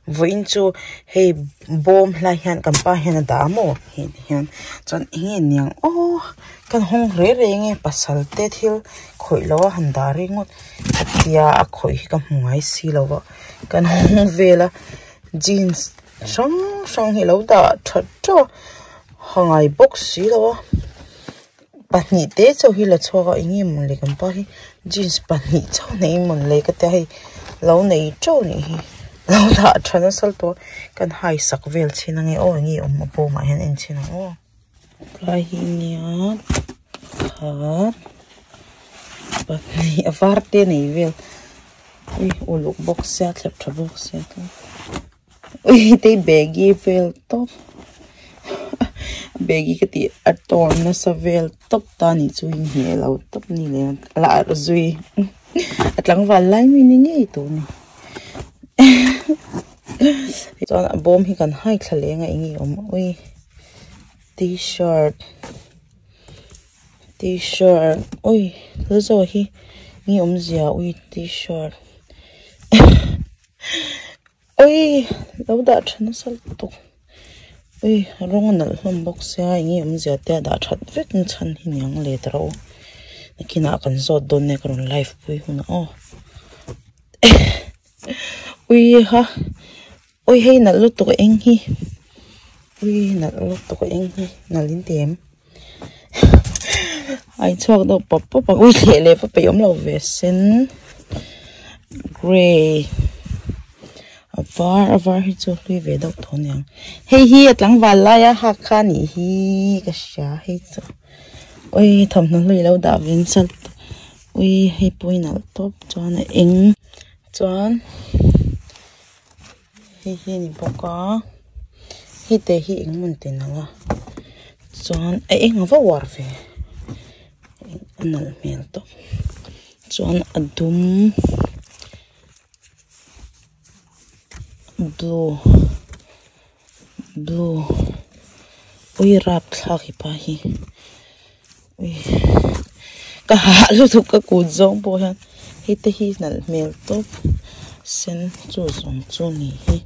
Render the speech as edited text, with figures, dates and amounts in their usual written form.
Vawiin chu hei bawm hlai hian kan pa hian a dah a maw hei ti hian chuan eng nge niang aw kan hawng reng reng e pasal te thil khawih loh a han dah ringawt hetia a khawih hi ka hmu ngai si lo a kan hawng vel a jeans hrang hrang hi a lo dah tha teuh a ha ngai bawk si lo a pahnih te chauh hi la chhuak a eng nge mawni kan pa hi jeans pahnih chauh nei mawni le ka tia hei lo nei teuh a nih hi lo dah tha nasa lutuk a kan hai sak vel chhin ange aw eng nge awm a bawmah hian en chhin ang aw tlai hi nia pakhat pahnih a var te nei vel ui uluk bawk sia thlep tha bawk sia ui hei baggy vel tawp baggy ka tih a tawn nasa vel tawp ta nih chu inhmeh lo tawp a ni leh a la arh zui a tlangval lai mi ni ngei tur a ni chuan a bawm hi kan hai thla leng a eng nge awm ui t-shirt t-shirt ui thil zawh hi eng nge awmzia ui t-shirt. Ui lo dah tha nasa lutuk ui rawng a nalh hlawm bawk sia eng nge awmzia te a dah that vek na chhan hi niang le ta rawh u nakinah kan zawt dawn nia ka rawn live pui hunah aw ui ha ui hei nalh lutuk a eng hi ui nalh lutuk a eng hi nalh in ti em a inchhuak deuh pawp pawp a ui thleh leh va peih awm lo ve sen grey a var a var hi chu hlui ve deuh tawh aniang hei hi a tlangval laia hak kha a nih hi ka hria hei chu ui thawmhnaw hlui lo dah ve nasa lutuk ui hei pawh hi nalh tawp chuan a eng chuan. Hei hi a ni bawk a hei te hi eng hmun ti nalh a chuan a eng a va uar ve a nalh hmel tawp chuan a dum blue blue ui rapthlak hepa hi ui ka hah lutuk ka kut zawng pawh hian hei te hi nalh hmel tawp sen chu zawng chu ni hi.